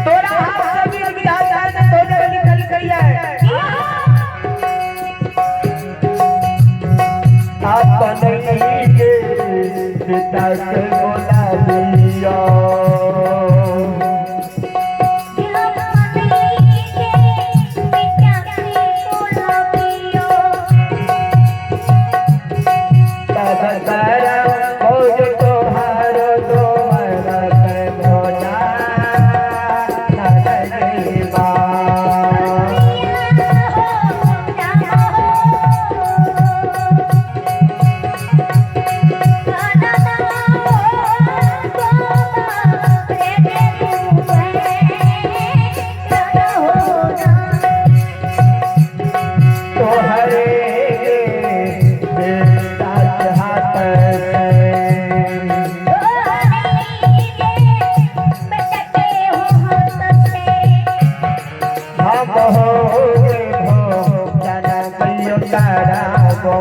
तोरा हाथ से बीर विधाता ने तोरे निकल गई है। अपन के पिता के बोला दिया। तब तारा भोज तोहार दोमर के भोजा नगरीबा। तोहरे बेटा के हाथ से हम हो हो जाना कहियो तारा गो।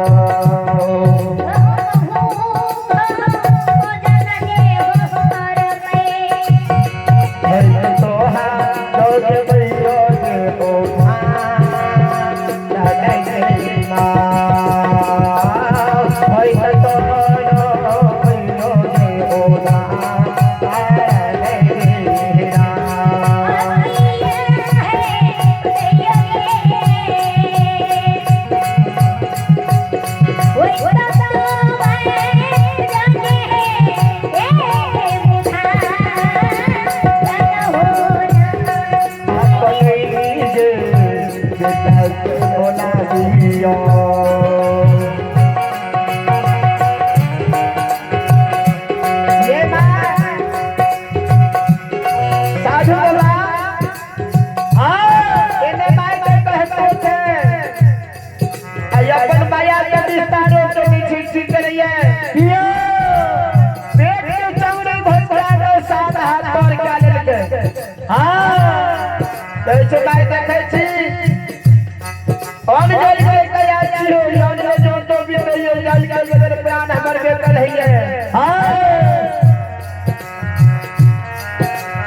ये माँ साधु बाबा एने माय के कहते थे अपन माया के विस्तारों के नीचे छी करिए पेट के चौड़ी भंसा दो सात हाथ पर का लेलके। हां कैसे माय देखै छी अन जल के कया छी हो अन जो तो भी नहीं जल के बदल प्राण हमर बेकल है। हां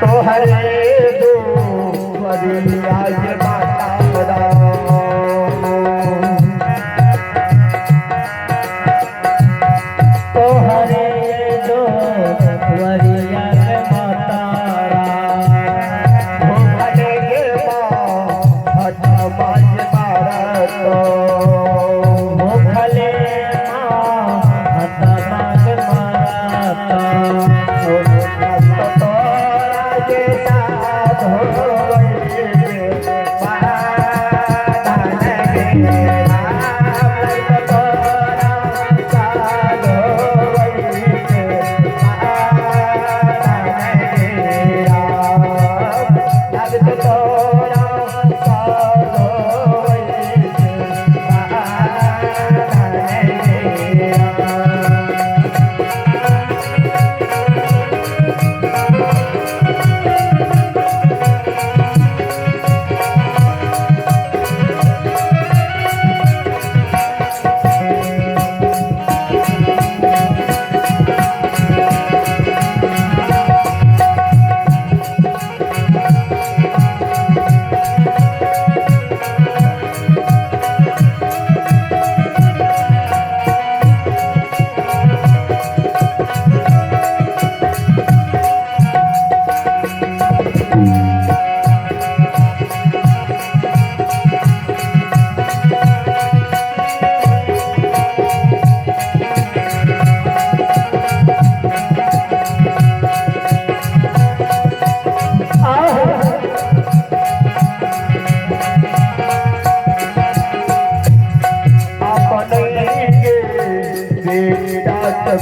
तोहरे दो वरिया ये माता तोहरे दो वरिया के माता भूखले के माँ हथ बाज मारत भूखले माँ हतमाग मारता। तोरा के साथ हो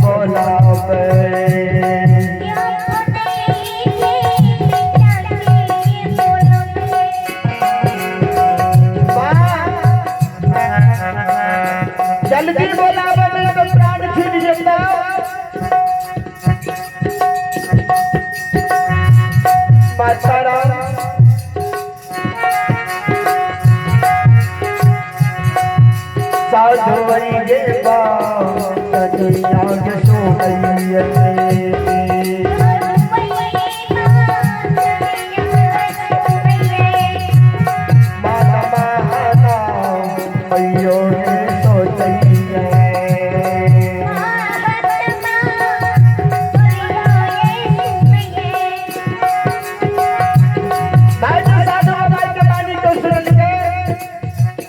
बोलावे। जल्दी बोलावे नहीं तो प्राण छूट जाता। माता राम साधु ये बात सुनैये। मन माना मैयो सोचैये। भाई जी साधु बाबा के वाणी को सुन के,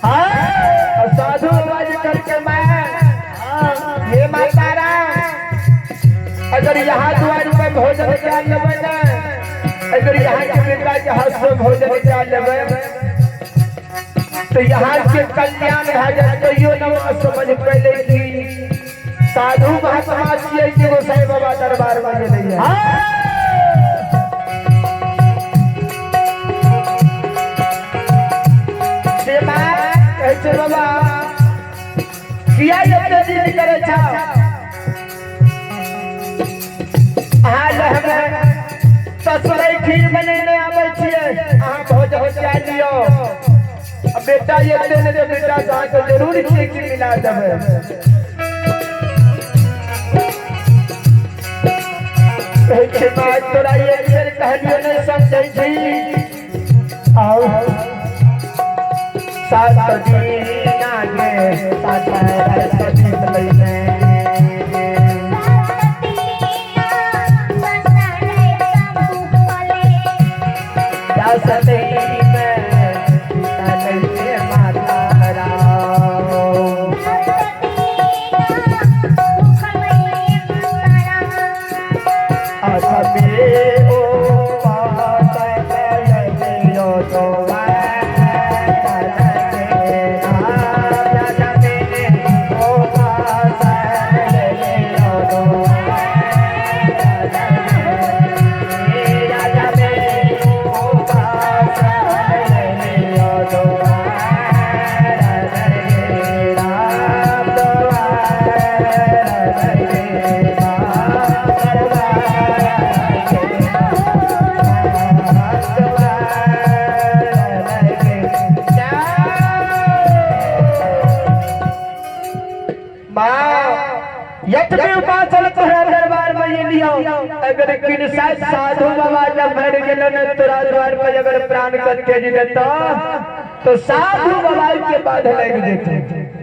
हाँ, और साधु बाबा जी करके मैं ये माता राम अगर यहाँ द्वार पर भोजन क्या लेबै ने, अगर यहाँ के बेटा के हाथ से भोजन क्या लेबै तो यहाँ के कल्याण भए जाए। कहियो न समझ पहले कि साधु महात्मा छियै कि गोसाई बाबा दरबार में गेलैया। से माँ कहै छै बाबा किया एते जिद करै छौ, अहाँ लए हमे ससुरै खीर बनेने आबै छियै, अहाँ भोजन कए लियौ। आ बेटा एते ने तऽ बेटा से अहाँके जरूर छियै कि मिला देबै। कहै छै माँ तोरा एक बेर कहलियौ नहि समझै छी। आओ सात दिन आगे सात रात बीतलै। दस दिन बीतलै माता राम। असबे ओ पात यो तो यत भी उपासन तोहरा दरबार में ये लियो, अगर किनसा साधु बाबा जब भर गेलो न तोरा द्वार पर अगर प्राण के तेज देता तो साधु बाबा के बाद लग जेते।